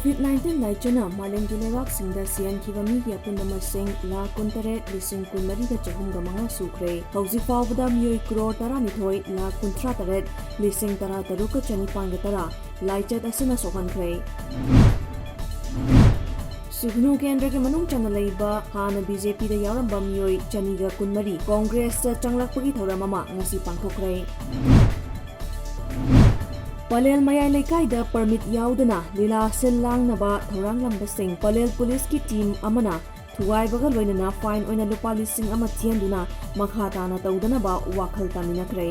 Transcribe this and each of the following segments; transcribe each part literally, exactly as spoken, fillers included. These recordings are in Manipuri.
COVID nineteen ꯂꯥꯏꯆꯠꯅ ꯃꯥꯂꯦꯝꯒꯤ ꯂꯩꯕꯥꯛꯁꯤꯡꯗ ꯁꯤꯍꯟꯈꯤꯕ ꯃꯤꯒꯤ ꯑꯄꯨꯟꯕ ꯃꯁꯤꯡ ꯂꯥꯈ ꯀꯨꯟꯇꯔꯦꯠ ꯂꯤꯁꯤꯡ ꯀꯨꯟꯃꯔꯤꯒ ꯆꯍꯨꯝꯒ ꯃꯉꯥ ꯁꯨꯈ꯭ꯔꯦ꯫ ꯍꯧꯖꯤꯛ ꯐꯥꯎꯕꯗ ꯃꯤꯑꯣꯏ ꯀ꯭ꯔꯣꯔ ꯇꯔꯥꯅꯤꯊꯣꯏ ꯂꯥꯈ ꯀꯨꯟꯊ꯭ꯔꯥ ꯇꯔꯦꯠ ꯂꯤꯁꯤꯡ ꯇꯔꯥ ꯇꯔꯨꯛꯀ ꯆꯅꯤꯄꯥꯟꯒ ꯇꯔꯥ ꯂꯥꯏꯆꯠ ꯑꯁꯤꯅ ꯁꯣꯛꯍꯟꯈ꯭ꯔꯦ꯫ ꯁꯨꯒꯅꯨ ꯀꯦꯟꯗ꯭ꯔꯒꯤ ꯃꯅꯨꯡ ꯆꯟꯅ ꯂꯩꯕ ꯍꯥꯟꯅ BJPꯗ ꯌꯥꯎꯔꯝꯕ ꯃꯤꯑꯣꯏ ꯆꯅꯤꯒ ꯀꯨꯟꯃꯔꯤ ꯀꯣꯡꯒ꯭ꯔꯦꯁꯇ ꯆꯪꯂꯛꯄꯒꯤ ꯊꯧꯔꯝ ꯑꯃ ꯉꯁꯤ ꯄꯥꯡꯊꯣꯛꯈ꯭ꯔꯦ꯫ ꯄꯂꯦꯜ ꯃꯌꯥꯏ ꯂꯩꯀꯥꯏꯗ ꯄꯔꯃꯤꯠ ꯌꯥꯎꯗꯅ ꯂꯤꯂꯥ ꯁꯤꯜ ꯂꯥꯡꯅꯕ ꯊꯧꯔꯥꯡꯂꯝꯕꯁꯤꯡ ꯄꯂꯦꯜ ꯄꯨꯂꯤꯁꯀꯤ ꯇꯤꯝ ꯑꯃꯅ ꯊꯨꯒꯥꯏꯕꯒ ꯂꯣꯏꯅꯅ ꯐꯥꯏꯟ ꯑꯣꯏꯅ ꯂꯨꯄꯥ ꯂꯤꯁꯤꯡ ꯑꯃ ꯊꯤꯍꯟꯗꯨꯅ ꯃꯈꯥ ꯇꯥꯅ ꯇꯧꯗꯅꯕ ꯋꯥꯈꯜ ꯇꯥꯃꯤꯟꯅꯈ꯭ꯔꯦ꯫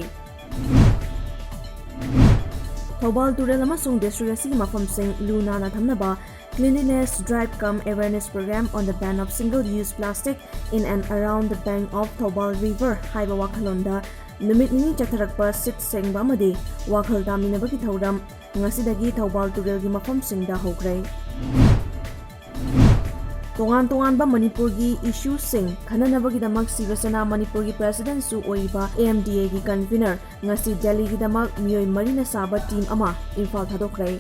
ꯊꯧꯕꯥꯜ ꯇꯨꯔꯦꯜ ꯑꯃꯁꯨꯡ ꯗꯤꯁꯇ꯭ꯔꯤꯛ ꯑꯁꯤꯒꯤ ꯃꯐꯝꯁꯤꯡ ꯂꯨ ꯅꯥꯟꯅ ꯊꯝꯅꯕ Cleanliness Drive cum Awareness Program on the Ban of Single Use Plastic in and Around the Bank of Thoubal River ꯍꯥꯏꯕ ꯋꯥꯈꯜꯂꯣꯟꯗ ꯅꯨꯃꯤꯠ ꯅꯤꯅꯤ ꯆꯠꯊꯔꯛꯄ ꯁꯤꯠ ꯁꯦꯡꯕ ꯑꯃꯗꯤ ꯋꯥꯈꯜ ꯇꯥꯃꯤꯟꯅꯕꯒꯤ ꯊꯧꯔꯝ ꯉꯁꯤꯗꯒꯤ ꯊꯧꯕꯥꯜ ꯇꯨꯔꯦꯜꯒꯤ ꯃꯐꯝꯁꯤꯡꯗ ꯍꯧꯈ꯭ꯔꯦ꯫ ꯇꯣꯉꯥꯟ ꯇꯣꯉꯥꯟꯕ ꯃꯅꯤꯄꯨꯔꯒꯤ ꯏꯁꯨꯁꯤꯡ ꯈꯟꯅꯅꯕꯒꯤꯗꯃꯛ ꯁꯤꯕ ꯁꯦꯅꯥ ꯃꯅꯤꯄꯨꯔꯒꯤ ꯄ꯭ꯔꯦꯁꯤꯗꯦꯟꯠꯁꯨ ꯑꯣꯏꯔꯤꯕ MDAꯒꯤ ꯀꯟꯚꯤꯅꯔ ꯉꯁꯤ ꯗꯦꯜꯂꯤꯒꯤꯗꯃꯛ ꯃꯤꯑꯣꯏ ꯃꯔꯤꯅ ꯁꯥꯕ ꯇꯤꯝ ꯑꯃ Imphal ꯊꯥꯗꯣꯛꯈ꯭ꯔꯦ꯫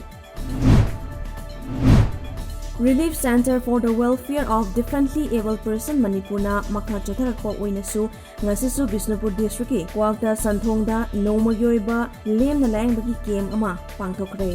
Relief Centre for the Welfare of Differently Abled Person ꯃꯅꯤꯄꯨꯔꯅ ꯃꯈꯥ ꯆꯠꯊꯔꯛꯄ ꯑꯣꯏꯅꯁꯨ ꯉꯁꯤꯁꯨ ꯕꯤꯁꯅꯨꯄꯨꯔ ꯗꯤꯁꯇ꯭ꯔꯤꯛꯀꯤ ꯀ꯭ꯋꯥꯛꯇ ꯁꯟꯊꯣꯡꯗ ꯅꯣꯡꯃꯒꯤ ꯑꯣꯏꯕ ꯂꯦꯝꯅ ꯂꯥꯌꯦꯡꯕꯒꯤ ꯀꯦꯝꯞ ꯑꯃ ꯄꯥꯡꯊꯣꯛꯈ꯭ꯔꯦ꯫